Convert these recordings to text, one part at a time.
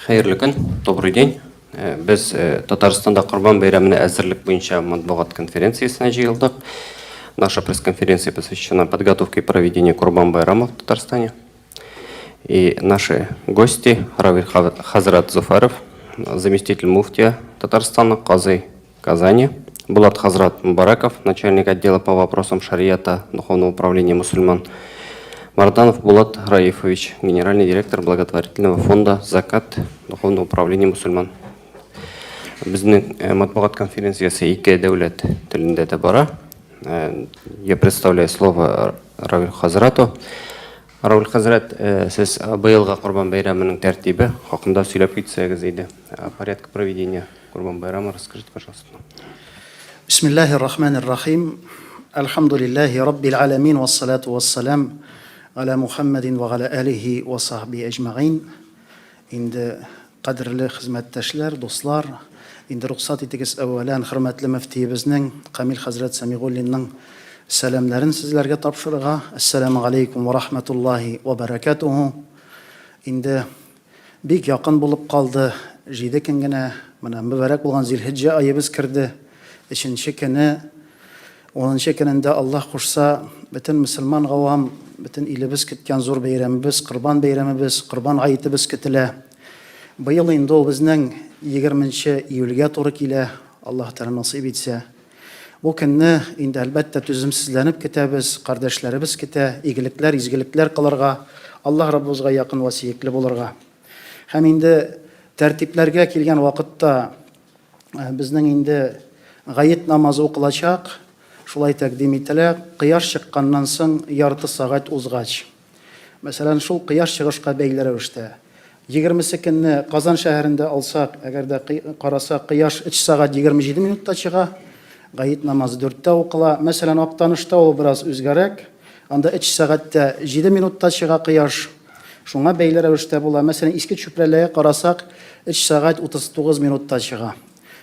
Хәерле көн, добрый день. Э, без э, Татарстанда Корбан бәйрәменә әзерлек буенча матбугат конференциясенә җыелдык. Наша пресс-конференция посвящена подготовке и проведению Курбан Байрама в Татарстане. И наши гости Равиль Хазрат Зуфаров, заместитель муфтия Татарстана, Казый Казани, Булат Хазрат Мубараков, начальник отдела по вопросам шариата Духовного управления мусульман, Марданов Булат Раифович, генеральный директор благотворительного фонда «Закат» Духовного управления мусульман. Безнең э, матбугат конференциясе ике дәүләт телендә дә бара. Э, я представляю слово Равиль Хазрату. Равиль хәзрәт, э, сез быелгы Корбан бәйрәменең тәртибе хакында сөйләп китсәгез иде. Порядок проведения Курбан Байрама расскажите, пожалуйста. Бисмиллахи рахмани рахим. Альхамдулиллахи раббил аламин вассалату вассалам аля Мухаммадин ва аля алихи ва сахби әҗмәгыйн. Инде кадерле хезмәттәшләр, дуслар, инде рөхсәт итегез әүвәлән хөрмәтле мөфтиебезнең Камил хәзрәт Сәмигуллинның сәламнәрен сезләргә тапшырырга. Әссәламу алейкум ва рахматуллахи ва баракатуху. Инде Бик якын булып калды, җиде көн генә. Менә мөбарәк булган Зилһиҗҗә аебыз керде. Өченче көне, унынчы көнендә Аллаһ кушса, бөтен мөселман гавам, бөтен илебез көткән зур бәйрәмебез, Корбан бәйрәмебез, Корбан гаетебез көтелә. Быел инде ул безнең егерменче июльгә туры килә, Аллаһ Тәгалә насыйп итсә. Бу көнне инде, әлбәттә, түземсезләнеп көтәбез, кардәшләребез көтә, игелекләр, изгелекләр кылырга, Аллаһ Раббыбызга якын вә сөекле булырга. Һәм инде тәртипләргә килгән вакытта безнең инде гает намазы укылачак, шулай тәкъдим ителә, кояш чыкканнан соң ярты сәгать узгач. Мәсәлән, шул кояш чыгышка бәйле рәвештә. Егермесе көнне Казан шәһәрендә алсак, әгәр дә карасак, кояш 3 сәгать 27 минутта чыга, гает намазы дүрттә укыла. Мәсәлән, Актанышта ул бераз үзгәрәк, анда 3 сәгать тә 7 минутта чыга кояш. Шуңа бәйле рәвештә була. Мәсәлән, Иске Чүпрәлегә карасак, 3 сәгать 39 минутта чыга.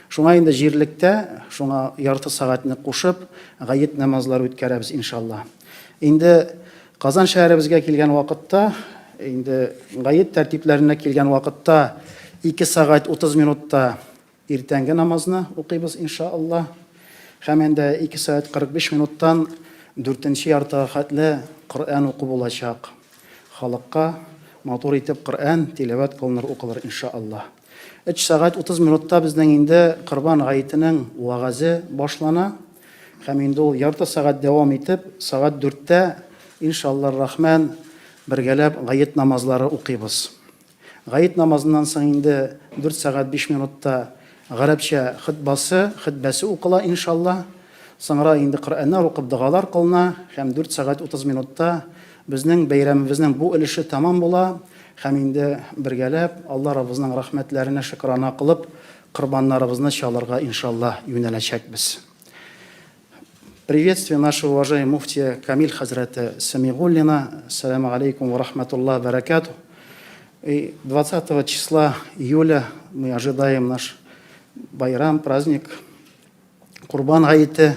Шуңа инде җирлектә, шуңа ярты сәгатьне кушып, гает намазлары үткәрәбез, иншалла. Инде Казан шәһәребезгә килгән вакытта, инде гает тәртипләренә килгән вакытта 2 сәгать 30 минутта иртәнге намазны укыйбыз, иншаалла. Һәм инде 2 сәгать 45 минуттан дүртенче яртыга хәтле Коръән уку булачак. Халыкка матур итеп Коръән тиләвәт кылыныр, укылыр, иншаалла. 3 сәгать 30 минутта безнең инде Корбан гаетенең вәгазе башлана. Һәм инде ул ярты сәгать дәвам итеп, сәгать дүрттә, иншаллар рахман, бергәләп гает намазлары укыйбыз. Гает намазыннан соң инде дүрт сәгать биш минутта гарәпчә хөтбасы, хөтбәсе укыла, иншалла. Соңра инде Коръәннәр укып догалар кылына һәм дүрт сәгать 30 минутта безнең бәйрәмебезнең бу өлеше тәмам була һәм инде бергәләп Алла Раббыбызның рәхмәтләренә шөкрана кылып корбаннарыбызны чалырга, иншалла, юнәләчәкбез. Приветствие нашего уважаемого муфтия Камиль хазрата Самигуллина. Ассаламу алейкум ва рахматуллах баракату. И 20 числа июля мы ожидаем наш байрам, праздник Курбан Гаите.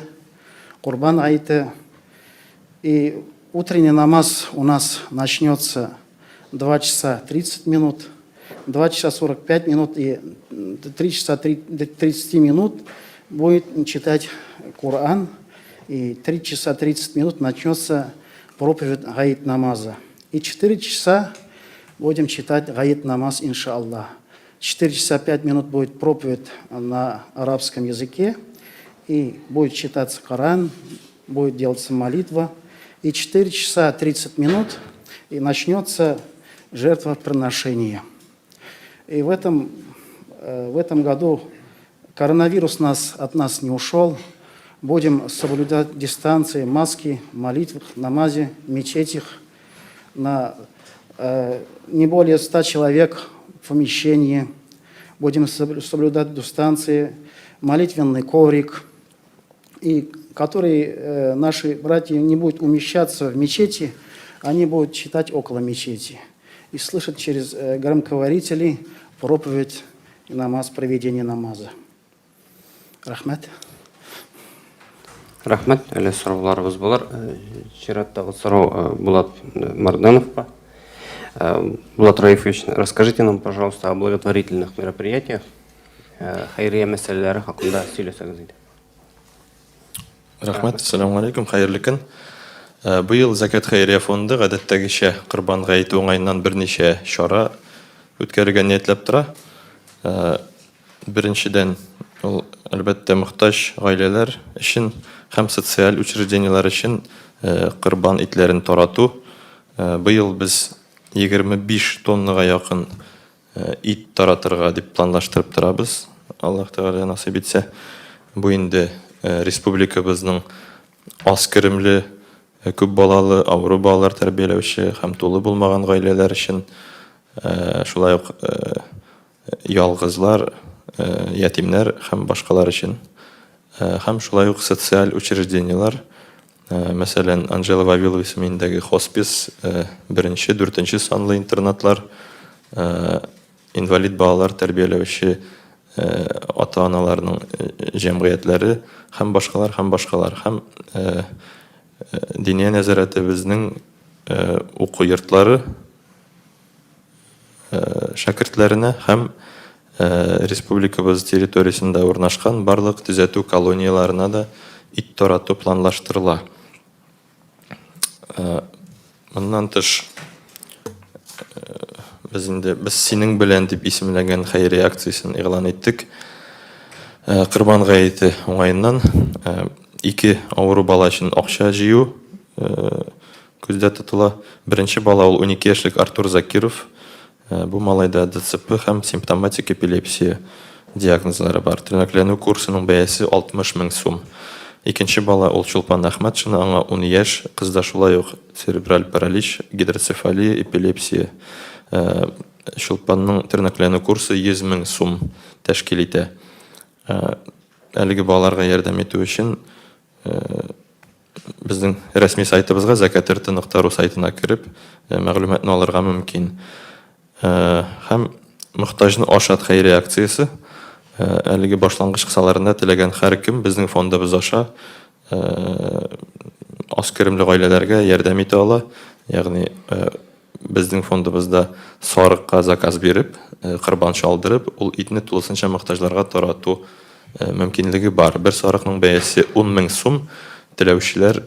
Курбан Гаите. И утренний намаз у нас начнется 2 часа 30 минут, 2 часа 45 минут и 3 часа 30 минут будет читать Коран. И 3 часа 30 минут начнется проповедь Гаид намаза. И 4 часа будем читать Гаид намаз, иншаллах. 4 часа 5 минут будет проповедь на арабском языке. И будет читаться Коран, будет делаться молитва. И 4 часа 30 минут и начнется жертвоприношение. И в этом, в этом году коронавирус нас, от нас не ушел. Будем соблюдать дистанции, маски, молитвах, намазе, мечетях на не более 100 человек в помещении. Будем соблюдать дистанции, молитвенный коврик, и которые наши братья не будут умещаться в мечети, они будут читать около мечети и слышать через громковорители проповедь и намаз, проведение намаза. Рәхмәт. Рәхмәт. Әле сорауларыбыз булыр. Чираттагы сорау Булат Мардановка. Булат Раифович, расскажите нам, пожалуйста, о благотворительных мероприятиях. Хәйрия мәсьәләләре хакында сөйләсәгез иде. Рәхмәт, ассаламу алейкум, хәерле көн. Быел Зәкят хәйрия фонды гадәттәгечә Корбан гаете уңаеннан берничә чара үткәрергә ниятләп тора. Беренчедән, ул, әлбәттә, мохтаҗ гаиләләр өчен һәм социаль учреждениеләр өчен корбан итләрен тарату. Быел без 25 тоннага якын ит таратырга дип планлаштырып торабыз. Аллаһ Тәгалә насыйп итсә. Бу инде республикабызның аз керемле, күп балалы, авыру балалар тәрбияләүче һәм тулы булмаган гаиләләр өчен, шулай ук ялгызлар, ятимнәр һәм башкалар өчен. Һәм шулай ук социаль учреждениеләр, мәсәлән, Анжела Вавилова исемендәге хоспис, беренче, дүртенче санлы интернатлар, инвалид балалар тәрбияләүче ата-аналарның җәмгыятьләре һәм башкалар һәм башкалар. Һәм Диния нәзарәтебезнең уку йортлары шәкертләренә һәм республикабыз территориясендә урнашкан барлык төзәтү колонияләренә дә ит тарату планлаштырыла. Моннан тыш, без инде Без синең белән дип исемләнгән хәйрия акциясен игълан иттек. Корбан гаете уңаеннан ике авыру бала өчен акча җыю Күздә тотыла. Беренче бала ул 12 яшьлек Артур Закиров. Бу малайда ДЦП һәм симптоматик эпилепсия диагнозлары бар. Тернәкләнү курсының бәясе 60 мең сум. Икенче бала ул Чулпан Әхмәтшина, аңа 10 яшь, кызда шулай ук церебраль паралич, гидроцефалия, эпилепсия. Чулпанның тернәкләнү курсы 100 мең сум тәшкил итә. Әлеге балаларга ярдәм итү өчен Безнең рәсми сайтыбызга зәкәтрт.ру сайтына кереп, мәгълүматны алырга мөмкин. Һәм Мохтаҗны ашат хәйрия акциясе әлеге башлангыч кысаларында теләгән һәркем безнең фондыбыз аша аз керемле гаиләләргә ярдәм итә ала. Ягъни безнең фондыбызда сарыкка заказ биреп, корбан чалдырып, ул итне тулысынча мохтаҗларга тарату мөмкинлеге бар. Бер сарыкның бәясе 10 мең сум. Теләүчеләр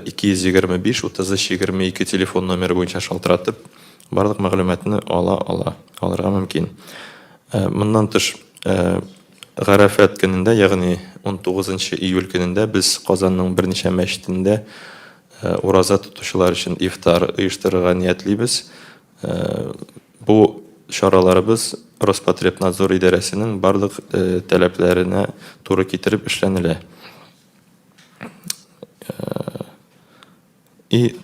225 33 22 телефон номеры буенча шалтыратып, барлык мәгълүматны ала ала, алырга мөмкин. Моннан тыш, Гарәфәт көнендә, ягъни 19 июль көнендә без Казанның берничә мәчетендә Ураза тотучылар өчен ифтар оештырырга ниятлибез. Бу чараларыбыз Роспотребнадзор идарәсенең барлык таләпләренә туры китереп эшләнелә. И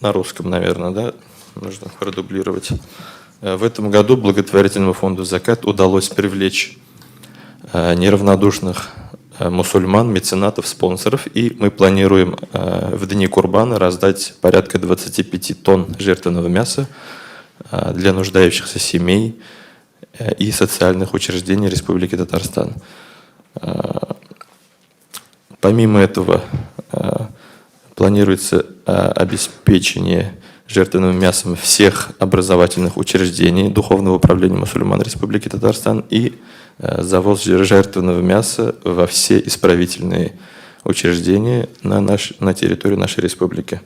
на русском, наверное, да, нужно продублировать. В этом году благотворительному фонду «Закат» удалось привлечь неравнодушных мусульман, меценатов, спонсоров. И мы планируем в дни Курбана раздать порядка 25 тонн жертвенного мяса для нуждающихся семей и социальных учреждений Республики Татарстан. Помимо этого, планируется обеспечение жертвенным мясом всех образовательных учреждений Духовного управления мусульман Республики Татарстан и завоз жертвенного мяса во все исправительные учреждения на территории нашей республики.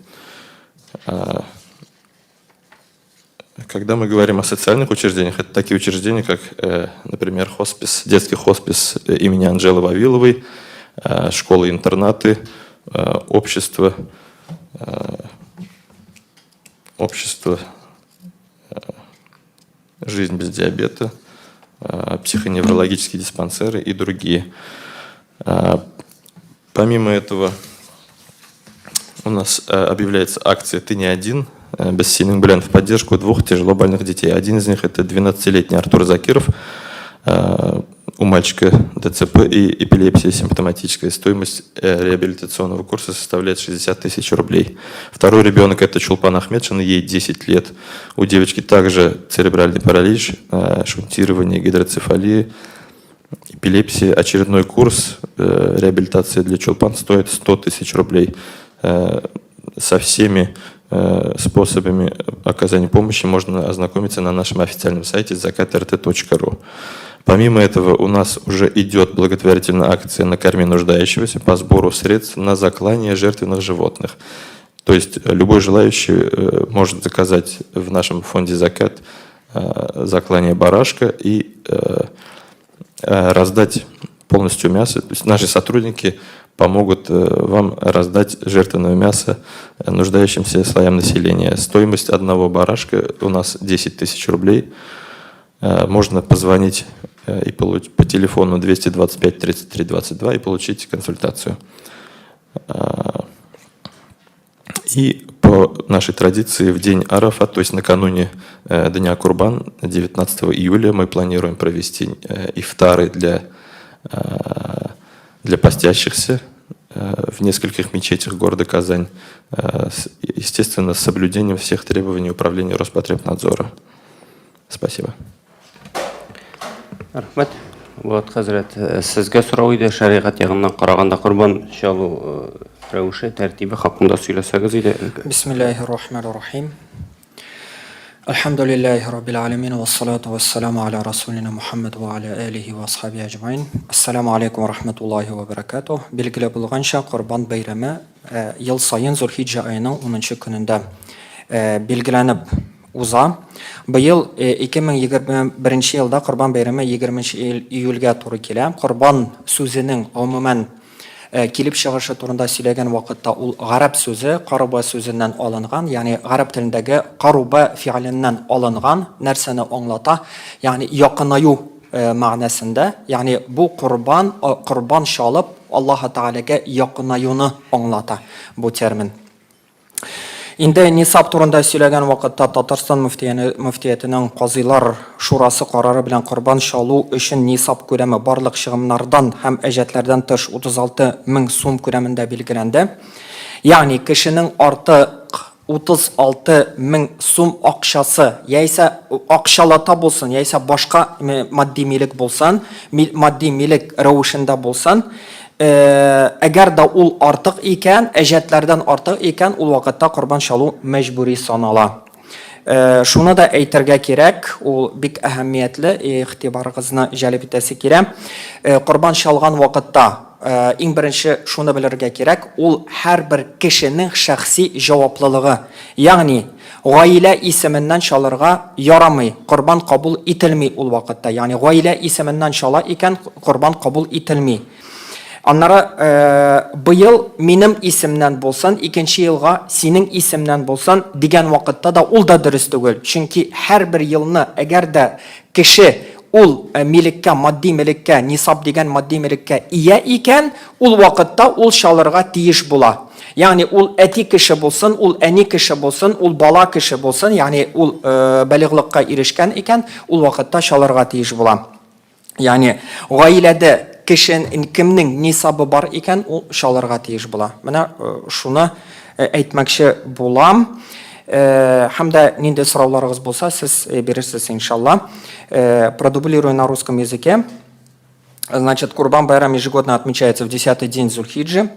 Когда мы говорим о социальных учреждениях, это такие учреждения, как, например, хоспис, детский хоспис имени Анжелы Вавиловой, школы-интернаты, общество «Жизнь без диабета», психоневрологические диспансеры и другие. Помимо этого, у нас объявляется акция «Ты не один», без синең белән в поддержку двух тяжело больных детей. Один из них это 12-летний Артур Закиров. У мальчика ДЦП и эпилепсия симптоматическая. Стоимость реабилитационного курса составляет 60 тысяч рублей. Второй ребенок это Чулпан Ахмедшина, ей 10 лет. У девочки также церебральный паралич, шунтирование, гидроцефалия, эпилепсия. Очередной курс реабилитации для Чулпан стоит 100 тысяч рублей. Со всеми способами оказания помощи можно ознакомиться на нашем официальном сайте zakatrt.ru. Помимо этого, у нас уже идет благотворительная акция «Накорми нуждающегося» по сбору средств на заклание жертвенных животных. То есть любой желающий может заказать в нашем фонде «Закат» заклание барашка и раздать полностью мясо. То есть наши сотрудники помогут вам раздать жертвенное мясо нуждающимся слоям населения. Стоимость одного барашка у нас 10 тысяч рублей. Можно позвонить и по телефону 225 33 22 и получить консультацию. И по нашей традиции в день Арафа, то есть накануне Дня Курбан, 19 июля, мы планируем провести ифтары для постящихся в нескольких мечетях города Казань, естественно, с соблюдением всех требований Управления Роспотребнадзора. Спасибо. Рәхмәт. Булат хәзрәт, сезгә сорау иде, шәригать ягыннан караганда корбан чалу рәвеше, тәртибе хакында сөйләсәгез иде. بسم الله الرحمن الرحيم. الحمد لله رب العالمين والصلاة والسلام على رسولنا محمد وعلى آله وأصحابه أجمعين. السلام عليكم ورحمة الله وبركاته. Билгеле булганча, Корбан бәйрәме ел саен Зулхиҗҗә аеның 10 көнендә билгеләнеп уза. Быел 2021 елда Корбан бәйрәме 20 июльгә туры килә. Корбан сүзенең гомумән килеп чыгышы турында сөйләгән вакытта ул гарәп сүзе, каруба сүзеннән алынган, ягъни гарәп телендәге каруба фигыленнән алынган, нәрсәне аңлата? Ягъни якынаю мәгънәсендә, ягъни бу корбан, корбан чалып Аллаһ Тәгаләгә якынаюны аңлата бу термин. Инде нисаб турында сөйләгән вакытта Татарстан мөфтиятенең Казыйлар шурасы карары белән корбан чалу өчен нисаб күләме барлык чыгымнардан һәм әҗәтләрдән тыш 36 мең сум күләмендә билгеләнде. Ягъни кешенең артык 36 мең сум акчасы, яисә акчалата булсын, яисә башка матди милек булсын, матди милек рәвешендә булсын, әгәр дә ул артык икән, әҗәтләрдән артык икән, ул вакытта корбан чалу мәҗбүри санала. Шуны да әйтергә кирәк, ул бик әһәмиятле, игътибарыгызны җәлеп итәсе килә. Корбан чалган вакытта иң беренче шуны белергә кирәк, ул һәрбер кешенең шәхси җаваплылыгы. Ягъни гаилә исеменнән чалырга ярамый, корбан кабул ителми ул вакытта. Ягъни гаилә исеменнән чала икән, корбан кабул ителми. Аннары быел минем исемнән булсын, икенче елга синең исемнән булсын дигән вакытта да ул да дөрес түгел. Чөнки һәрбер елны әгәр дә кеше ул милеккә, матди милеккә, нисаб дигән матди милеккә ия икән, ул вакытта ул чалырга тиеш була. Ягъни ул әти кеше булсын, ул әни кеше булсын, ул бала кеше булсын, ягъни ул балигълыкка ирешкән икән, ул вакытта чалырга тиеш була. Ягъни гаиләдә кеше кемнең нисабы бар икән, ул чалырга тиеш була. Менә шуны әйтмәкче булам. Һәм дә нинди сорауларыгыз булса, сез бирерсез, иншалла. Продублирую на русском языке. Значит, Курбан Байрам ежегодно отмечается в 10-й день Зульхиджи.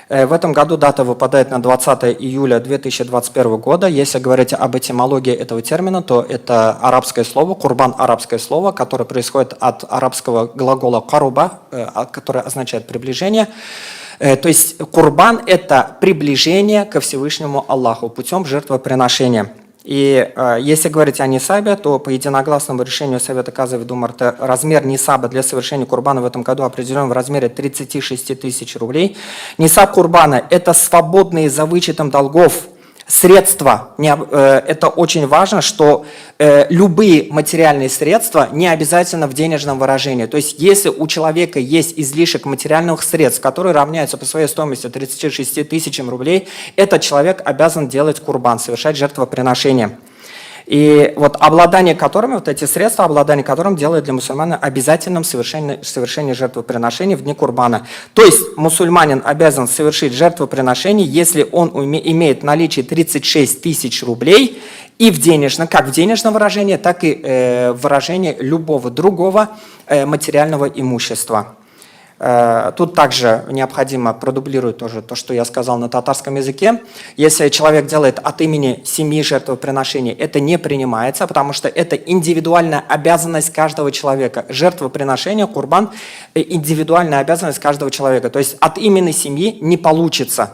В этом году дата выпадает на 20 июля 2021 года. Если говорить об этимологии этого термина, то это арабское слово, курбан — арабское слово, которое происходит от арабского глагола каруба, которое означает приближение. То есть курбан – это приближение ко Всевышнему Аллаху путем жертвоприношения. И если говорить о нисабе, то по единогласному решению Совета Казов РТ размер нисаба для совершения курбана в этом году определен в размере 36 тысяч рублей. Нисаб курбана – это свободные за вычетом долгов средства. Это очень важно, что любые материальные средства не обязательно в денежном выражении. То есть если у человека есть излишек материальных средств, которые равняются по своей стоимости 36 тысячам рублей, этот человек обязан делать курбан, совершать жертвоприношение. И вот обладание которыми, вот эти средства, обладание которым делает для мусульмана обязательным совершение жертвоприношений в дни курбана. То есть мусульманин обязан совершить жертвоприношение, если он имеет наличие 36 тысяч рублей и в денежном, как в денежном выражении, так и в выражении любого другого материального имущества. Тут также необходимо продублировать тоже то, что я сказал на татарском языке. Если человек делает от имени семьи жертвоприношение, это не принимается, потому что это индивидуальная обязанность каждого человека. Жертвоприношение, курбан, индивидуальная обязанность каждого человека. То есть от имени семьи не получится.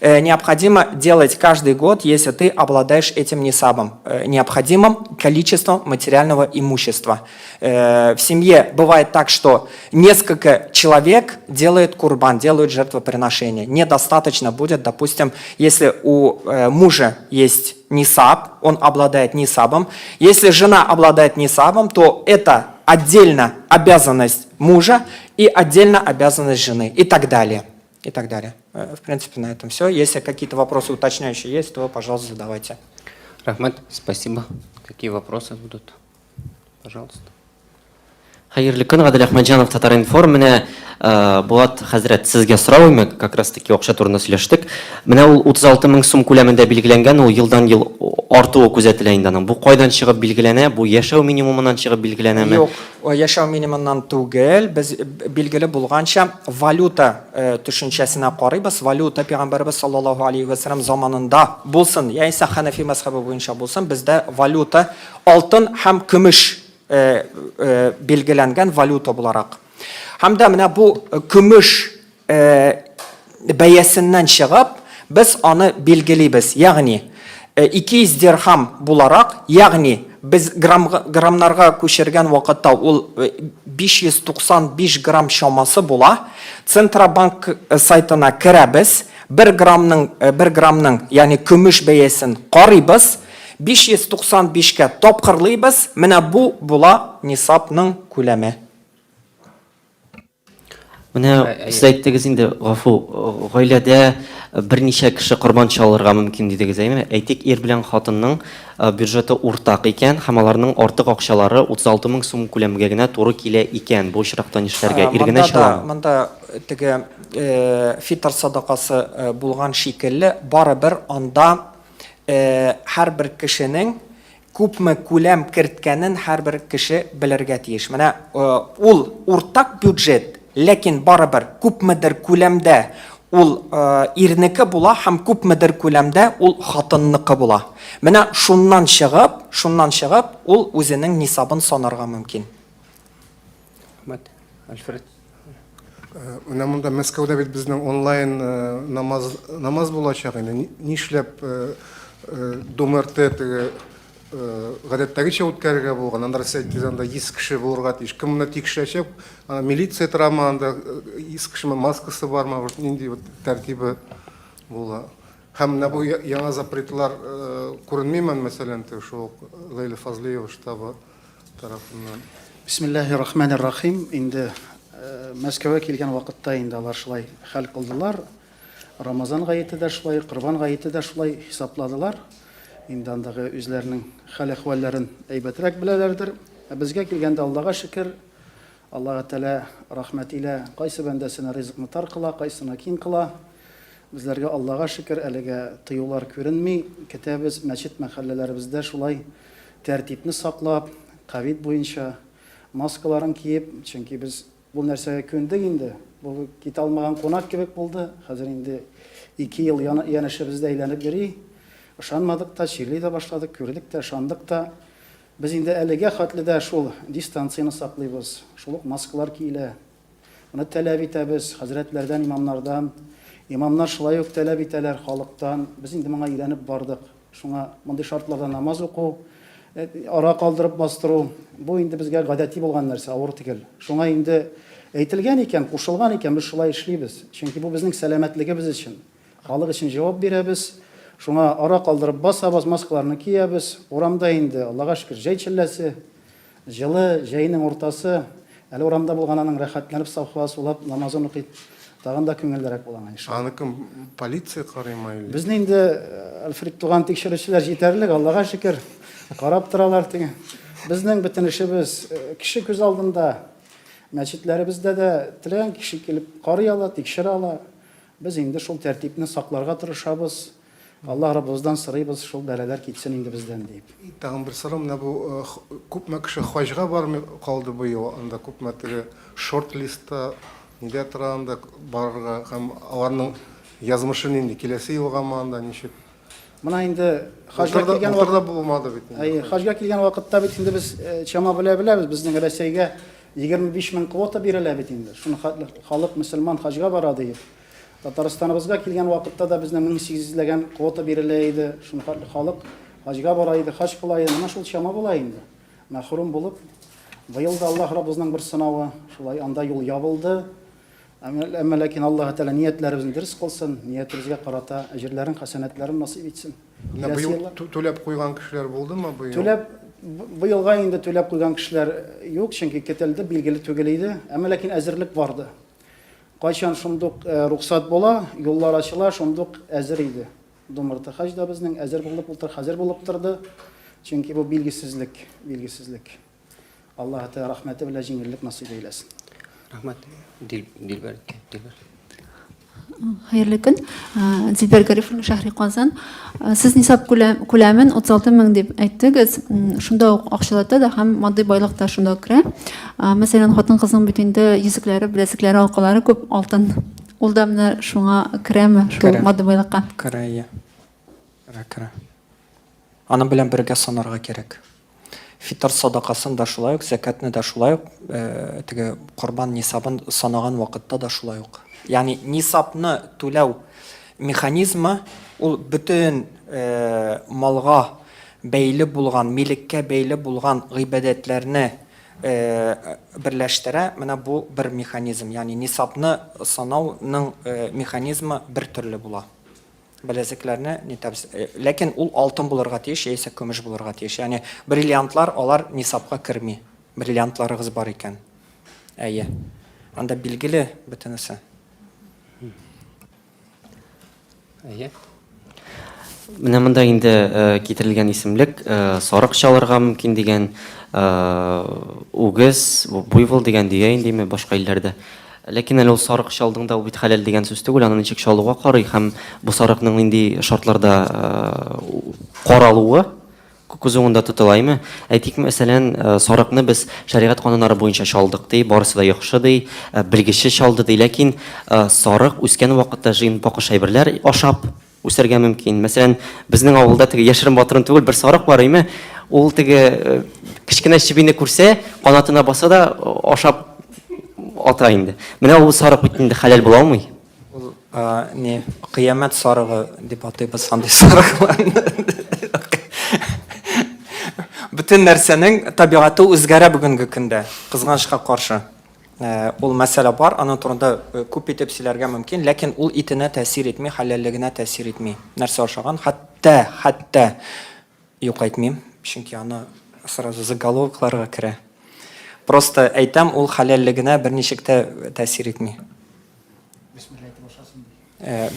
Необходимо делать каждый год, если ты обладаешь этим нисабом, необходимым количеством материального имущества. В семье бывает так, что несколько человек делают курбан, делают жертвоприношение. Недостаточно будет, допустим, если у мужа есть нисаб, он обладает нисабом. Если жена обладает нисабом, то это отдельно обязанность мужа и отдельно обязанность жены и так далее. И так далее. В принципе, на этом все. Если какие-то вопросы уточняющие есть, то, пожалуйста, задавайте. Рәхмәт, спасибо. Какие вопросы будут? Пожалуйста. Хәерле көн, Гадел Әхмәтҗанов, Татар-информ. Менә Булат хәзрәт, сезгә сорау, как раз таки акча турында сөйләштек. Менә ул 36 мең сум күләмендә билгеләнгән, ул елдан-ел артуы күзәтелә инде аның. Бу кайдан чыгып билгеләнә? Бу яшәү минимумыннан чыгып билгеләнәме? Юк, яшәү минимумыннан түгел. Без билгеле булганча валюта төшенчәсенә карыйбыз. Валюта пәйгамбәребез саллаллаһу алейһи ва сәлләм заманында булсын, яисә Хәнәфи мәзһәбе буенча булсын, бездә валюта алтын һәм көмеш билгеләнгән валюта буларак. Һәм дә менә бу көмеш бәясеннән чыгып, без аны билгелибез. Ягъни 200 дирхам буларак, ягъни без грамм, граммнарга күчергән вакытта ул 595 грамм чамасы була. Центробанк сайтына керәбез, 1 граммның 1 граммның, ягъни көмеш бәясен карыйбыз, 595-кә тапкырлыйбыз, менә бу була нисабның күләме. Менә сез әйттегез инде, гафу, гаиләдә берничә кеше корбан чалырга мөмкин дидегез, әйеме? Әйтик, ир белән хатынның бюджеты уртак икән һәм аларның артык акчалары 36 мең сум күләмгә генә туры килә икән. Бу очракта нишләргә? Ир генә чаламы? Монда теге фитр садакасы булган шикелле, барыбер анда һәрбер кешенең күпме күләм керткәнен һәрбер кеше белергә тиеш. Менә ул уртак бюджет, ләкин барыбер күпмедер күләмдә ул ирнеке була һәм күпмедер күләмдә ул хатынныкы була. Менә шуннан чыгып, шуннан чыгып, ул үзенең нисабын санарга мөмкин. Рәхмәт. Альфред. Менә монда Мәскәүдә бит безнең онлайн намаз намаз булачак инде. Нишләп Дом РТ теге гадәттәгечә үткәрергә булган? Анда сез әйттегез, анда 100 кеше булырга тиеш. Кем моны тикшерәчәк? Анда милиция торамы анда? 100 кешеме маскасы бармы? Вот нинди вот тәртибе була? Һәм менә бу яңа запретлар күренмиме, мәсәлән, шул Ләйлә Фазлыева штабы тарафыннан. Бисмиллаһи рахмани рахим. Инде Мәскәүгә килгән вакытта инде алар шулай хәл кылдылар. Рамазан гаете дә шулай, Корбан гаете дә шулай хисапладылар. Инде андагы үзләренең хәл-әхвәлләрен әйбәтрәк беләләрдер. Ә безгә килгәндә, Аллага шөкер, Аллаһы Тәгалә рәхмәт илә кайсы бәндәсенә ризыкны тар кыла, кайсына киң кыла. Безләргә Аллага шөкер, әлегә тыюлар күренми. Көтәбез, мәчет мәхәлләләребездә шулай тәртипне саклап, ковид буенча маскаларын киеп, чөнки без бу нәрсәгә күндек инде. Бу китә алмаган кунак кебек булды. Хәзер инде 2 ел янәшәбездә әйләнеп йөри. Ышанмадык та, чирли дә башладык, күрдек тә, ышандык та. Без инде әлегә хәтле дә шул дистанцияне саклыйбыз, шул ук маскалар киелә. Моны таләп итәбез хәзрәтләрдән, имамнардан. Имамнар шулай ук таләп итәләр халыктан. Без инде моңа өйрәнеп бардык. Шуңа мондый шартларда намаз уку, ара калдырып бастыру, бу инде безгә гадәти булган нәрсә, авыр түгел. Шуңа инде әйтелгән икән, кушылган икән, без шулай эшлибез. Чөнки бу безнең сәламәтлегебез өчен. Халык өчен җавап бирәбез. Шуңа ара калдырып басабыз, маскаларны киябез. Урамда инде, Аллага шөкер, җәй челләсе. Җылы, җәйнең уртасы. Әле урамда булган аның рәхәтләнеп саф һава сулап намазын укый. Тагын да күңеллерәк була аңа, иншалла. Аны кем, полиция карыймы или? Безне инде, Альфред туган, тикшерүчеләр җитәрлек, Аллага шөкер. Карап торалар теге. Безнең бөтен эшебез кеше күз алдында. Мәчетләребездә дә теләгән кеше килеп карый ала, тикшерә ала. Без инде шул тәртипне сакларга тырышабыз. Аллаһ Раббыбыздан сорыйбыз, шул бәлаләр китсен инде бездән, дип. Тагын бер сорау, менә бу күпме кеше хаҗга бармый калды быел, анда күпме теге шорт-листта? Нидә тора анда барырга һәм аларның язмышы нинди? Киләсе елгамы анда ничек? Менә инде хаҗга килгән вакытта да булмады бит инде. Әйе, хаҗга килгән вакытта бит инде без чама белә беләбез, безнең Рәсәйгә 25 мең квота бирелә бит инде. Шуны халык мөселман хаҗга бара диеп. Татарстаныбызга килгән вакытта да безнең 1800 ләгән квота бирелә иде. Шуны халык хаҗга бара иде, хаҗ кыла иде. Менә шул чама була инде. Мәхрүм булып, быел да Аллаһ Раббыбызның бер сынавы, шулай анда юл ябылды. Әмма ләкин Аллаһы Тәгалә ниятләребезне дөрес кылсын, ниятебезгә карата әҗерләрен, хәсәнәтләрен насыйп итсен. Менә быел түләп куйган кешеләр булдымы быел? Түләп, быелга инде түләп куйган кешеләр юк, чөнки көтелде, билгеле түгел иде. Әмма ләкин әзерлек барды. Кайчан шундук рөхсәт була, юллар ачыла, шундук әзер иде. Думырты хаҗ да безнең әзер булып утыр, хәзер булып торды. Чөнки бу билгесезлек, билгесезлек. Аллаһы Тәгалә рәхмәте белән җиңеллек насыйп әйләсен. Рәхмәт. Дил, Дилбәр, Дилбәр. Хәерле көн. Дилбәр Гарифуллина, Шәһри Казан. Сез нисаб күләмен 36 мең дип әйттегез. Шунда ук акчалата да һәм матди байлык та шунда ук керә. Мәсәлән, хатын-кызның бит инде йөзекләре, беләзекләре, алкалары күп алтын. Ул да менә шуңа керәме, шул Керә. матди байлыкка? Керә, иә. Керә, керә. Аның белән бергә санарга кирәк. Фитыр садакасын да шулай ук, зәкятне дә шулай ук, э, теге корбан нисабын санаган вакытта да шулай ук. Ягъни нисабны түләү механизмы ул бөтен э, малга бәйле булган, милеккә бәйле булган гыйбадәтләрне берләштерә, менә бу бер механизм, ягъни нисабны санауның механизмы бер төрле була. Беләзекләрне нитәбез. Ләкин ул алтын булырга тиеш яисә көмеш булырга тиеш. Ягъни бриллиантлар алар нисабка керми. Бриллиантларыгыз бар икән. Әйе. Анда билгеле бөтенесе. Әйе. Менә монда инде э, китерелгән исемлек э, сарык чалырга мөмкин дигән, э, үгез, буйвол дигән дөя индеме башка илләрдә. Ләкин әле ул сарык чалдың да ул бит хәләл дигән сүз түгел, аны ничек чалуга карый һәм бу сарыкның нинди шартларда каралуы Күз уңында тотыла, әйме? Әйтик, мәсәлән, сарыкны без шәригать кануннары буенча чалдык, ди, барысы да яхшы, ди, белгече чалды, ди, ләкин сарык үскән вакытта җыен бакыш әйберләр ашап үсәргә мөмкин. Мәсәлән, безнең авылда теге яшерен батырын түгел, бер сарык бар, әйме? Ул теге кечкенә чебине күрсә, канатына баса да ашап ата инде. Менә ул сарык бит инде хәләл була алмый. Ул не кыямәт сарыгы дип атыйбыз андый сарыкларны. Бөтен нәрсәнең табигате үзгәрә бүгенге көндә, кызганычка каршы. Э, ул мәсьәлә бар, аның турында э, күп итеп сөйләргә мөмкин, ләкин ул итенә тәэсир итми, хәләллегенә тәэсир итми. Нәрсә ашаган, хәтта, хәтта юк әйтмим, чөнки аны сразу заголовокларга керә. Просто әйтәм, ул хәләллегенә берничек тә тәэсир итми. Бисмилла әйтеп ашасын ди. Э,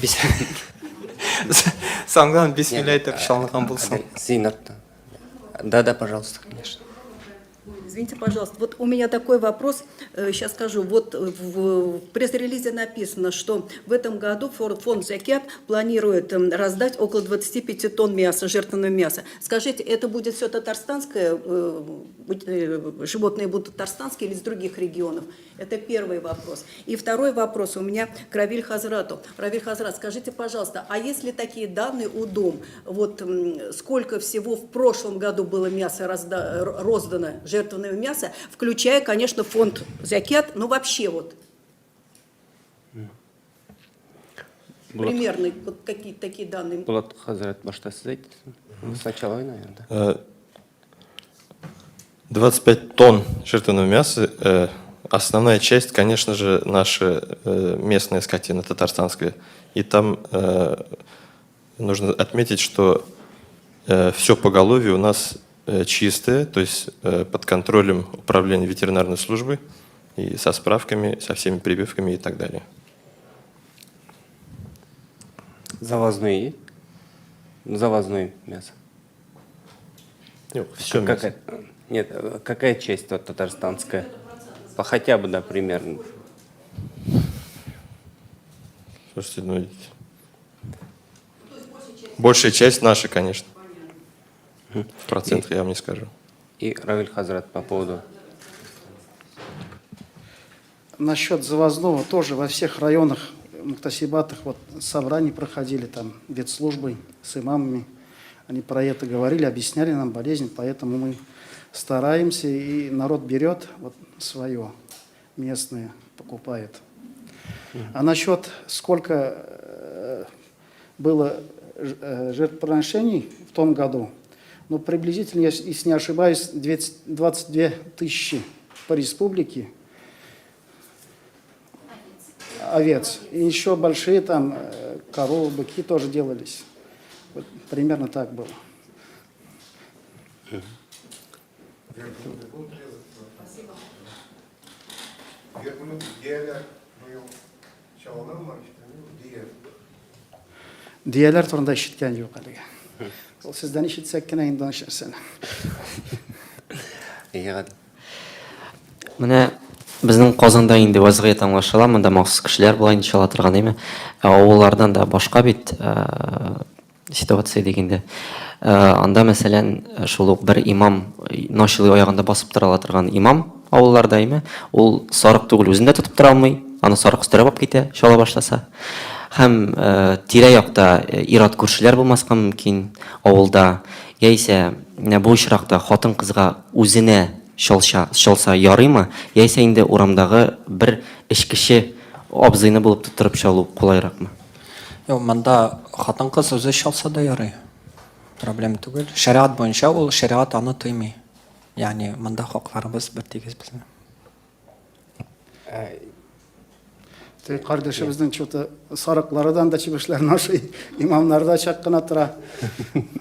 Соңган бисмилла әйтеп чалынган булсын. Зиннәт. Да, да, пожалуйста, конечно. Извините, пожалуйста, вот у меня такой вопрос, сейчас э, скажу. Вот в пресс-релизе написано, что в этом году фонд «Закят» планирует раздать около 25 тонн мяса, жертвенного мяса. Скажите, это будет все татарстанское, э, животные будут татарстанские или из других регионов? Это первый вопрос. И второй вопрос у меня к Равиль Хазрату. Равиль Хазрат, скажите, пожалуйста, а есть ли такие данные у ДУМ? Вот сколько всего в прошлом году было мясо роздано, жертвенного мяса, включая, конечно, фонд «Закят», но вообще вот. Примерно вот какие такие данные. Булат Хазрат, башта сез әйтегез. Сначала вы, наверное. Да. 25 э, тонн жертвенного мяса. Э, основная часть, конечно же, наша э, местная скотина татарстанская. И там нужно отметить, что все поголовье у нас чистое, то есть под контролем управления ветеринарной службы и со справками, со всеми прививками и так далее. Завозные? Завозное мясо. Нет, все мясо. Нет, какая часть вот татарстанская? По хотя бы, да, примерно. Слушайте, ну, большая часть наша, конечно. В процентах я вам не скажу. И Равиль Хазрат по поводу. Насчет завозного тоже во всех районах, мухтасибатах вот собрания проходили там ветслужбой с имамами. Они про это говорили, объясняли нам болезнь, поэтому мы стараемся, и народ берет вот свое, местное покупает. А насчет сколько было жертвоприношений в том году, ну, приблизительно, если не ошибаюсь, 22 тысячи по республике овец. И еще большие там коровы, быки тоже делались. Вот примерно так было. Верблюды будут резаться? Верблюд дөяләр быел чалынамы? Дөя. Дөяләр турында ишеткән юк әлегә. Ул сездән ишетсәк кенә инде нәрсәне. Әйе, Гадел. Менә безнең Казанда инде вәзгыять аңлашыла, монда махсус кешеләр болай инде чала торган, әйме? Ә авыллардан да башка бит ситуация дигәндә. Анда, мәсәлән, шул ук бер имам начылый аягында басып тора ала торган имам авылларда, әйме? Ул сарык түгел, үзен дә тотып тора алмый, аны сарык өстерәп алып китә, чала башласа. Һәм тирә-якта ир-ат күршеләр булмаска мөмкин авылда, яисә менә бу очракта хатын-кызга үзенә чалча, чалса ярыймы, яисә инде урамдагы бер эчкече абзыйны булып тоттырып чалу кулайракмы? Юк, монда хатын-кыз үзе чалса да ярый. Проблема түгел. Шәриат буенча ул шәриат аны тыймый. Ягъни монда хакларыбыз бер тигез безнең. Теге кардәшебезнең что-то сарыкларыдан да чебешләрне ашый, имамнар да чак кына тора.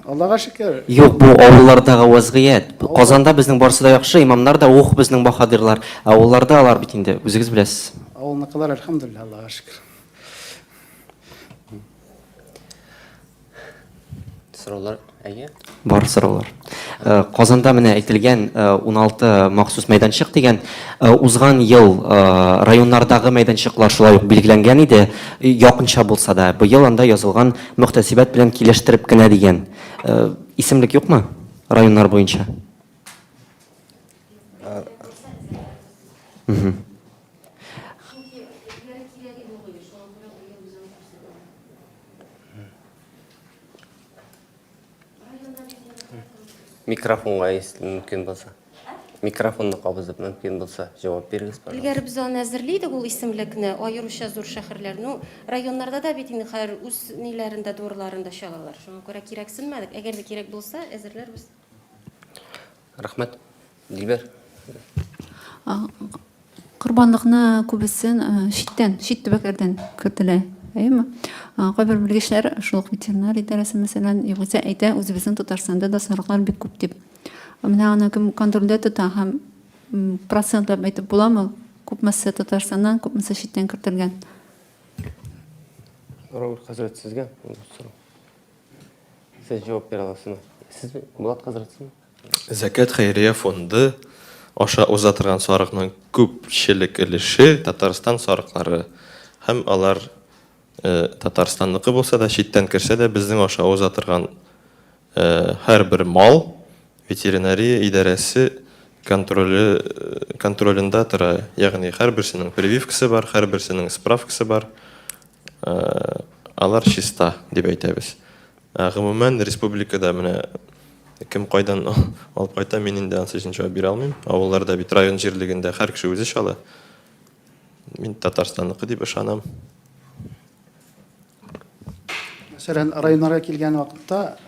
Аллага шөкер. Юк, бу авыллардагы вәзгыять. Казанда безнең барысы да яхшы, имамнар да ух безнең баһадирлар. Ә авылларда алар бит инде, үзегез беләсез. Авылныкылар, әлхәмдүлилләһ, Аллага шөкер. Сораулар, әйе? Бар сораулар. Казанда менә әйтелгән 16 махсус мәйданчык дигән. Узган ел районнардагы мәйданчыклар шулай ук билгеләнгән иде, якынча булса да. Быел анда язылган мөхтәсибәт белән килештереп кенә дигән. Исемлек юкмы районнар буенча? Микрофонга если мөмкин булса. Микрофонны кабызып мөмкин булса, җавап бирегез, пожалуйста. Элгәре без аны әзерли идек ул исемлекне, аеруча зур шәһәрләр. Ну, районнарда да бит инде хәзер үз ниләрендә, дворларында чалалар. Шуңа күрә кирәксенмәдек. Әгәр дә кирәк булса, әзерләрбез. Рәхмәт. Дилбәр. Корбанлыкны күбесен читтән, чит төбәкләрдән кертелә. Әйеме? Кайбер белгечләр, шул ук ветеринар идарәсе, мәсәлән, югыйсә әйтә, үзебезнең Татарстанда да сарыклар бик күп дип. Менә аны кем контрольдә тота һәм процентлап әйтеп буламы, күпмесе Татарстаннан, күпмесе читтән кертелгән? Рауль хәзрәт, сезгә сорау. Сез җавап бирә аласызмы? Сезме? Булат хәзрәт, сезме? Зәкят хәйрия фонды аша уза торган сарыкның күпчелек өлеше Татарстан сарыклары һәм алар Татарстанныкы булса да, читтән керсә дә, безнең аша уза торган һәрбер мал ветеринария идарәсе контроле контролендә тора. Ягъни һәрберсенең прививкасы бар, һәрберсенең справкасы бар. Алар чиста, дип әйтәбез. Ә гомумән, республикада менә кем кайдан алып кайта, мин инде анысы өчен җавап бирә алмыйм. Авылларда бит район җирлегендә һәр кеше үзе чала. Мин Татарстанныкы дип ышанам. Мәсәлән, районнарга килгән вакытта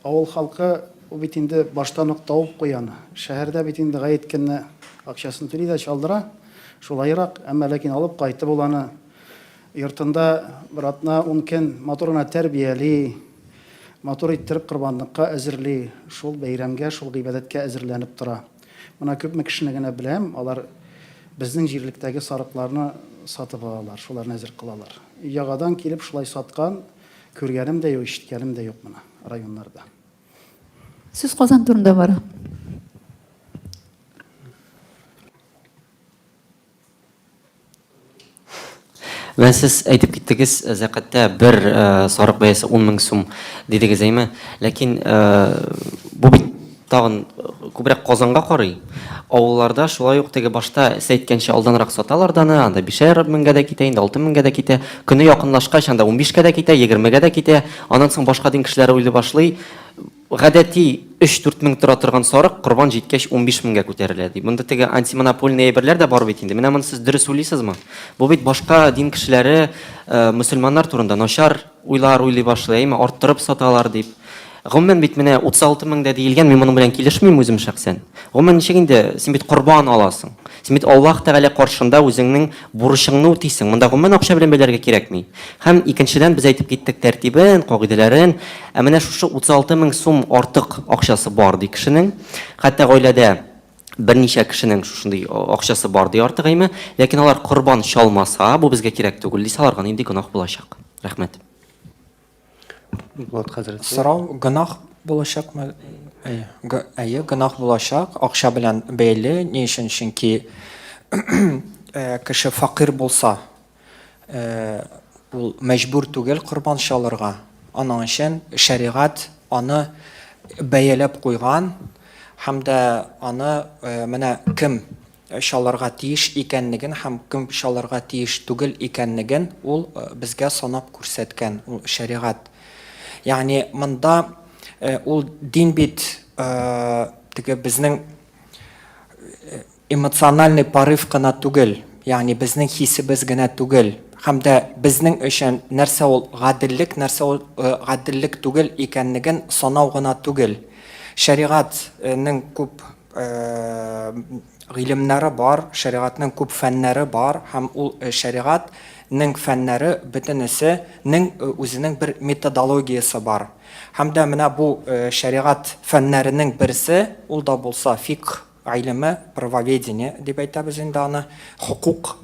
авыл халкы ул бит инде баштан ук табып куя аны. Шәһәрдә бит инде гаять көнне акчасын түли дә чалдыра. Шулайрак, әмма ләкин алып кайтып ул аны Йортында бер атна, ун көн матур гына тәрбияли, матур иттереп корбанлыкка әзерли, шул бәйрәмгә, шул гыйбадәткә әзерләнеп тора. Менә күпме кешене генә беләм, алар безнең җирлектәге сарыкларны сатып алалар, шуларны әзер кылалар. Ягадан килеп шулай саткан күргәнем дә юк, ишеткәнем дә юк менә районнарда. Сүз Казан турында бара. Менә сез әйтеп киттегез, зәкәттә бер сарык бәясе 10 мең сум дидегез, әйме? Ләкин бу бит тагын күбрәк Казанга карый. Авылларда шулай ук теге башта сез әйткәнчә алданрак саталар да аны, анда бишәр меңгә дә китә инде, 6000гә дә китә. Көне якынлашкач, анда унбишкә дә китә, егермегә дә китә. Аннан соң башка дин кешеләре уйлый башлый. Гадәти өч-дүрт мең тора торган сарык корбан җиткәч 15 меңгә күтәрелә, ди. Монда теге антимонопольный әйберләр дә бар бит инде. Менә моны сез дөрес уйлыйсызмы? Бу бит башка дин кешеләре мөселманнар турында начар уйлар уйлый башлый, әйме, арттырып саталар дип. Гомумән бит менә 36 меңдә диелгән, мин моның белән килешмим үзем шәхсән. Гомумән ничек инде, син бит корбан аласың. Син бит Аллаһ Тәгалә каршында үзеңнең бурычыңны үтисең. Монда гомумән акча белән бәйләргә кирәкми. Һәм икенчедән без әйтеп киттек тәртибен, кагыйдәләрен. Ә менә шушы 36 мең сум артык акчасы бар ди кешенең. Хәтта гаиләдә берничә кешенең шушындый акчасы бар ди артык әйме. Ләкин алар корбан чалмаса, бу безгә кирәк түгел дисә, аларга нинди гөнаһ булачак? Рәхмәт. Булат хәзрәт. Сорау гөнаһ булачакмы? Әйе, әйе, гөнаһ булачак, акча белән бәйле. Ни өчен? Чөнки э, кеше факир булса, э, ул мәҗбүр түгел корбан чалырга. Аның өчен шәригать аны бәяләп куйган һәм дә аны э, менә кем чалырга тиеш икәнлеген һәм кем чалырга тиеш түгел икәнлеген ул безгә санап күрсәткән, ул шәригать. Ягъни монда ул дин бит теге безнең эмоциональный порыв кына түгел, ягъни безнең хисебез генә түгел. Һәм дә безнең өчен нәрсә ул гаделлек, нәрсә ул гаделлек түгел икәнлеген санау гына түгел. Шәригатьнең күп гыйлемнәре бар, шәригатьнең күп фәннәре бар һәм ул шәригатьнең фәннәре бөтенесе нең үзенең бер методологиясе бар. Һәм дә менә бу шәригать фәннәренең берсе, ул да булса фикх гыйлеме, правоведение дип әйтәбез инде аны, хокук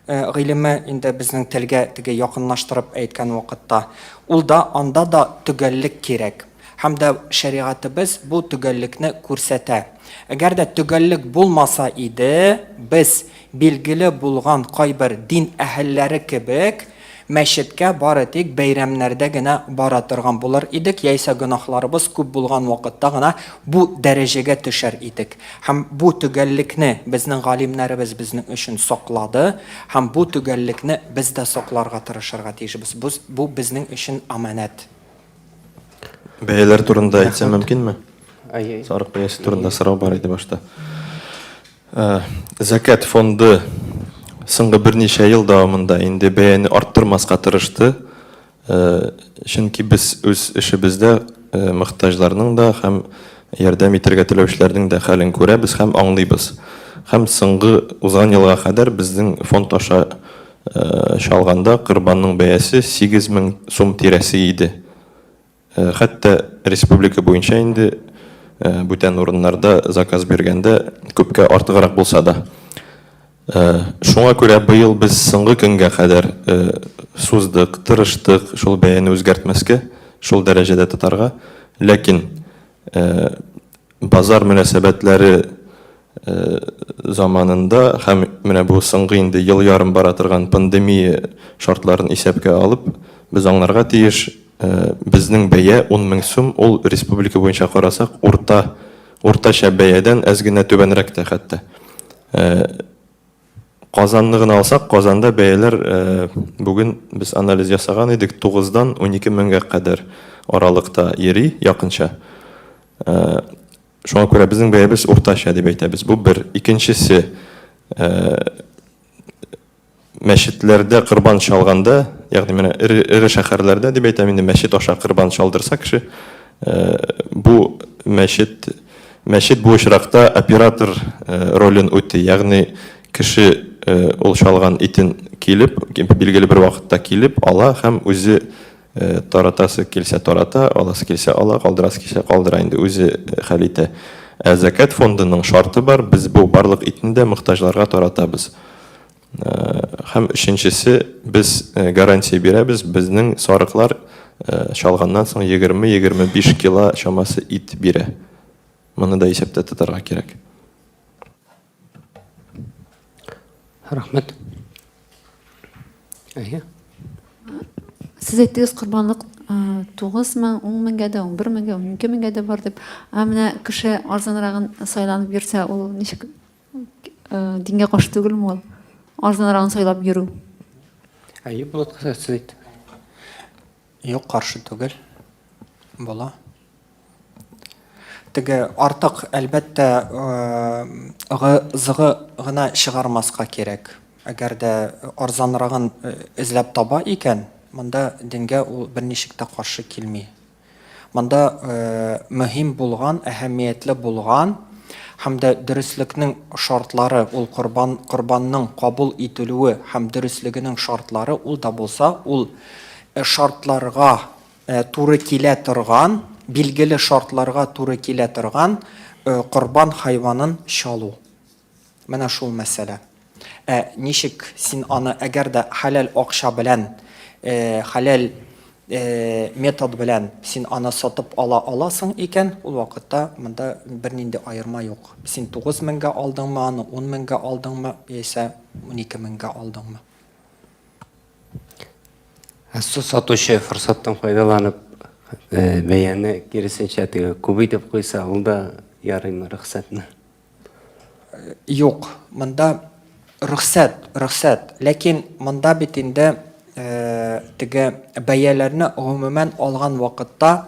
гыйлеме инде безнең телгә теге якынлаштырып әйткән вакытта, ул да анда да төгәллек кирәк. Һәм дә шәригатебез бу төгәллекне күрсәтә. Әгәр дә төгәллек булмаса иде, без билгеле булган кайбер дин әһелләре кебек мәчеткә бары тик бәйрәмнәрдә генә бара торган булыр идек, яисә гөнаһларыбыз күп булган вакытта гына бу дәрәҗәгә төшәр идек. Һәм бу төгәллекне безнең галимнәребез безнең өчен саклады, һәм бу төгәллекне без дә сакларга тырышырга тиешбез. Бу безнең өчен амәнәт. Бәяләр турында әйтсәм мөмкинме? Сарык бәясе турында сорау бар иде башта. Зәкят фонды соңгы берничә ел дәвамында инде бәяне арттырмаска тырышты. Чөнки без үз эшебездә мохтаҗларның да һәм ярдәм итәргә теләүчеләрнең дә хәлен күрәбез һәм аңлыйбыз. Һәм соңгы узган елга кадәр безнең фонд аша чалганда корбанның бәясе 8000 сум тирәсе иде. Хәтта республика буенча инде бүтән урыннарда заказ биргәндә күпкә артыграк булса да. Шуңа күрә быел без соңгы көнгә кадәр суздык, тырыштык шул бәяне үзгәртмәскә, шул дәрәҗәдә тотарга. Ләкин базар мөнәсәбәтләре заманында һәм менә бу соңгы инде ел ярым бара торган пандемия шартларын исәпкә алып, без аңларга тиеш, безнең бәя 10 мең сум, ул республика буенча карасак, урта, уртача бәядән әз генә түбәнрәк тә хәтта. Казанны гына алсак, Казанда бәяләр бүген без анализ ясаган идек, 9-дан 12 меңгә кадәр аралыкта йөри якынча. Шуңа күрә безнең бәябез уртача дип әйтәбез. Бу бер. Икенчесе, мәчетләрдә корбан чалганда, ягъни менә эре, эре шәһәрләрдә дип әйтәм инде, мәчет аша корбан чалдырса кеше, бу мәчет мәчет бу очракта оператор ролен үти, ягъни кеше ул чалган итен килеп, билгеле бер вакытта килеп ала һәм үзе Таратасы килсә тарата, аласы килсә ала, калдырасы килсә калдыра, инде үзе хәл итә. Ә зәкят фондының шарты бар, без бу барлык итне дә мохтаҗларга таратабыз. Һәм өченчесе, без гарантия бирәбез, безнең сарыклар чалганнан соң 20-25 кило чамасы ит бирә. Моны да исәптә тотарга кирәк. Рәхмәт. Әйе. Сез әйттегез, корбанлык 9 мең, 10 меңгә дә, 11 меңгә, 12 меңгә дә бар дип. Ә менә кеше арзанрагын сайланып йөрсә, ул ничек дингә каршы түгелме ул? Арзанрагын сайлап йөрү. Әйе, Булат хәзрәт, сез әйт. Юк, каршы түгел. Була. Теге артык, әлбәттә, ыгы-зыгы гына чыгармаска кирәк. Әгәр дә арзанрагын эзләп таба икән, монда дингә ул берничек тә каршы килми. Монда мөһим булган, әһәмиятле булган һәм дә дөреслекнең шартлары, ул корбан, корбанның кабул ителүе һәм дөреслегенең шартлары, ул да булса, ул шартларга туры килә торган, билгеле шартларга туры килә торган корбан хайванын чалу. Менә шул мәсьәлә. Ә ничек син аны, әгәр дә хәләл акча белән, хәләл метод белән син аны сатып ала аласың икән, ул вакытта монда бернинди аерма юк. Син 9 меңгә алдыңмы аны, 10 меңгә алдыңмы, яисә 12 меңгә алдыңмы. Ә су сатучы форсаттан файдаланып, бәяне киресенчә теге күп итеп куйса, ул да ярыймы, рөхсәтме? Юк, монда рөхсәт, рөхсәт. Ләкин монда бит инде теге бәяләрне гомумән алган вакытта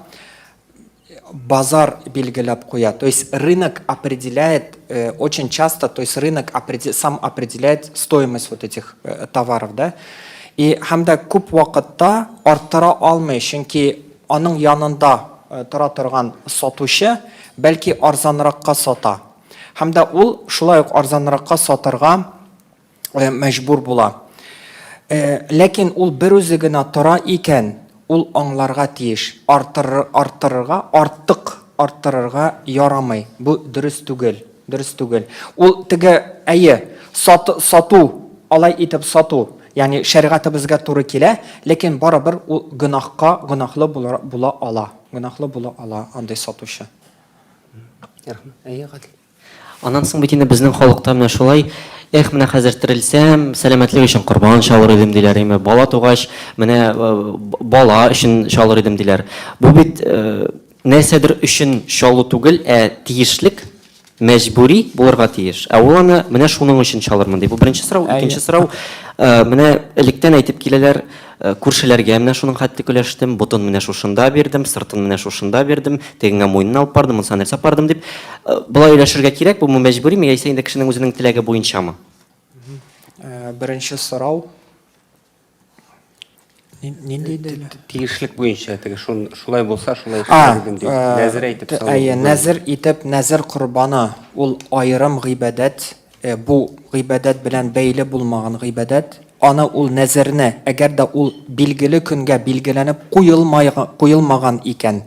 базар билгеләп куя. То есть рынок определяет очень часто, то есть рынок сам определяет стоимость вот этих товаров, да. И һәм дә күп вакытта арттыра алмый, чөнки аның янында тора торган сатучы бәлки арзанракка сата. Һәм дә ул шулай ук арзанракка сатырга мәҗбүр була. Ләкин ул берүзе генә тора икән, ул аңларга тиеш, арттырырга, артык арттырырга ярамый. Бу дөрес түгел, дөрес түгел. Ул теге, әйе, сату, алай итеп сату, ягъни шәригатебезгә туры килә, ләкин барыбер ул гөнаһка, гөнаһлы була ала. Гөнаһлы була ала андый сатучы. Рәхмәт. Әйе, Гадел. Аннан соң бит инде безнең халыкта менә шулай, эх, менә хәзер терелсәм, сәламәтлек өчен корбан чалыр идем диләр, име, бала тугач, менә бала өчен чалыр идем диләр. Бу бит нәрсәдер өчен чалу түгел, ә тиешлек, мәҗбүри булырга тиеш. Ә ул аны менә шуның өчен чалырмын ди. Бу беренче сорау. Икенче сорау, менә электән әйтеп киләләр, күршеләргә менә шуның хәтле өләштем, ботын менә шушында бирдем, сыртын менә шушында бирдем, тегеңә муенын алып бардым, монысына нәрсә апардым дип. Болай өләшергә кирәк, бу мәҗбүриме яисә инде кешенең үзенең теләге буенчамы? Беренче сорау. Нинди иде? Тиешлек буенча теге шулай булса, шулай эшләр идем дип, нәзер әйтеп салу. Әйе, нәзер итеп, нәзер корбаны ул аерым гыйбадәт, бу гыйбадәт белән бәйле булмаган гыйбадәт. Аны ул нәзерне, әгәр дә ул билгеле көнгә билгеләнеп куелмаган икән,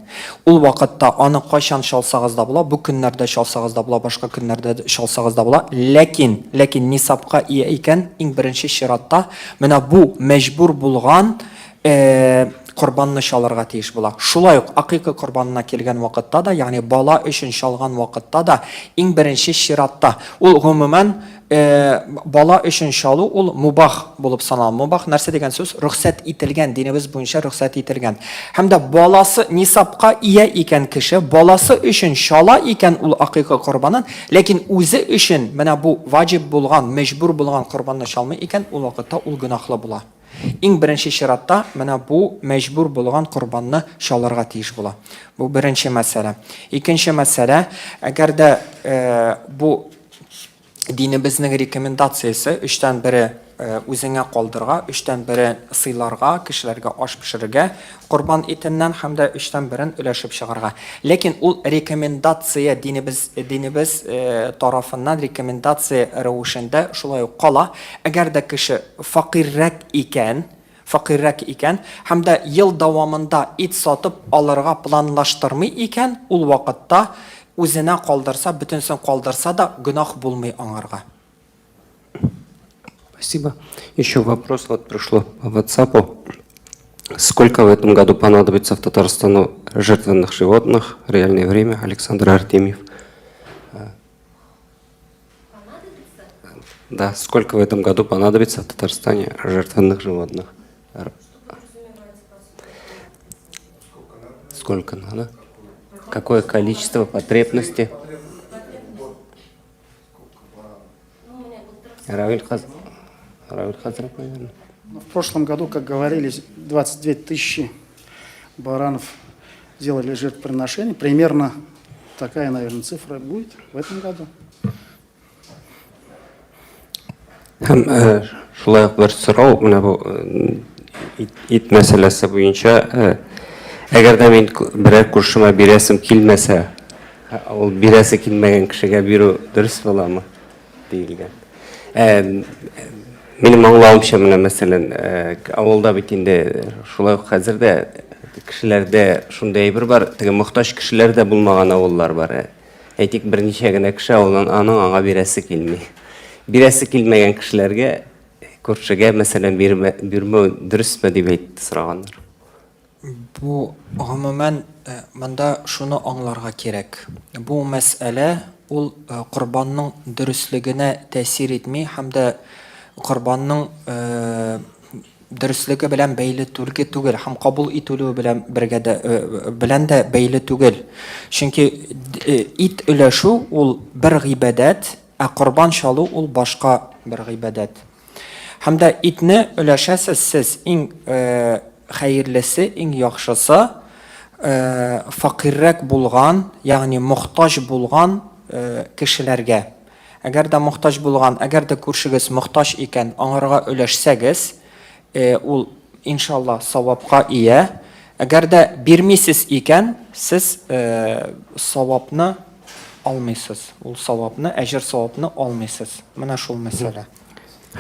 ул вакытта аны кайчан чалсагыз да була, бу көннәрдә чалсагыз да була, башка көннәрдә дә чалсагыз да була, ләкин, ләкин нисабка ия икән, иң беренче чиратта менә бу мәҗбүр булган корбанны чалырга тиеш була. Шулай ук акыйка корбанына килгән вакытта да, ягъни бала өчен чалган вакытта да, иң беренче чиратта ул гомумән бала өчен чалу ул мубах булып санала. Мубах нәрсә дигән сүз? Рөхсәт ителгән, динебез буенча рөхсәт ителгән. Һәм дә баласы нисабка ия икән кеше, баласы өчен чала икән ул акыйка корбанын, ләкин үзе өчен менә бу ваҗиб булган, мәҗбүр булган корбанны чалмый икән, ул вакытта ул гөнаһлы була. Иң беренче чиратта менә бу мәҗбүр булган корбанны чалырга тиеш була. Бу беренче мәсьәлә. Икенче мәсьәлә, әгәр дә бу динебезнең рекомендациясе өчтән бере үзеңә калдырга, өчтән бере сыйларга, кешеләргә аш пешерергә корбан итеннән һәм дә өчтән берен өләшеп чыгарга. Ләкин ул рекомендация динебез динебез тарафыннан рекомендация рәвешендә шулай ук кала. Әгәр дә кеше факиррәк икән, фәкыйрьрәк икән һәм дә ел дәвамында ит сатып алырга планлаштырмый икән, ул вакытта үзенә калдырса, бөтенесен калдырса да, гөнаһ булмый аңарга. Спасибо. Еще вопрос вот пришло по WhatsApp. Сколько в этом году понадобится в Татарстану жертвенных животных? Реальное время. Александр Артемьев. Да, сколько в этом году понадобится в Татарстане жертвенных животных? Сколько надо? Какое количество потребности? Равиль Хаз... Равиль Хазрат, наверное. Ну, в прошлом году, как говорили, 22 тысячи баранов делали жертвоприношение. Примерно такая, наверное, цифра будет в этом году. Һәм э, шулай ук бер сорау, менә бу э, ит, ит мәсьәләсе буенча, э, әгәр дә мин берәр күршемә бирәсем килмәсә, ул бирәсе килмәгән кешегә бирү дөрес буламы диелгән. Ә, минем аңлавымча, менә мәсәлән, авылда бит инде шулай ук хәзер дә кешеләрдә шундый әйбер бар, теге мохтаҗ кешеләр дә булмаган авыллар бар. Әйтик, берничә генә кеше авылдан аның аңа бирәсе килми. Бирәсе килмәгән кешеләргә, күршегә, мәсәлән, бирмә, бирмәү дөресме дип әйтте, сораганнар. Бу, гомумән, монда шуны аңларга кирәк. Бу мәсьәлә ул корбанның дөреслегенә тәэсир итми һәм дә корбанның дөреслеге белән бәйле түлге түгел һәм кабул ителүе белән бергә дә белән дә бәйле түгел. Чөнки ит өләшү ул бер гыйбадәт, ә корбан чалу ул башка бер гыйбадәт. Һәм дә итне өләшәсез сез иң хәерлесе, иң яхшысы фәкыйрьрәк булган, ягъни мохтаҗ булган кешеләргә. Әгәр дә мохтаҗ булган, әгәр дә күршегез мохтаҗ икән, аңарга өләшсәгез, ул, иншалла, савапка ия. Әгәр дә бирмисез икән, сез савапны алмыйсыз. Ул савапны, әҗер-савапны алмыйсыз. Менә шул мәсьәлә.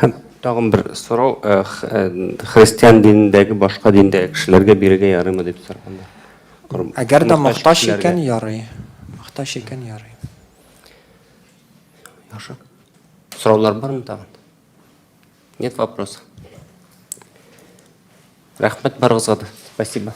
Һәм тагын бер сорау, христиан динендәге башка диндәге кешеләргә бирергә ярыймы дип сораганнар. Әгәр дә мохтаҗ икән, ярый. Мохтаҗ икән, ярый. Яхшы. Сораулар бармы тагын? Нет вопросов. Рәхмәт барыгызга да. Спасибо.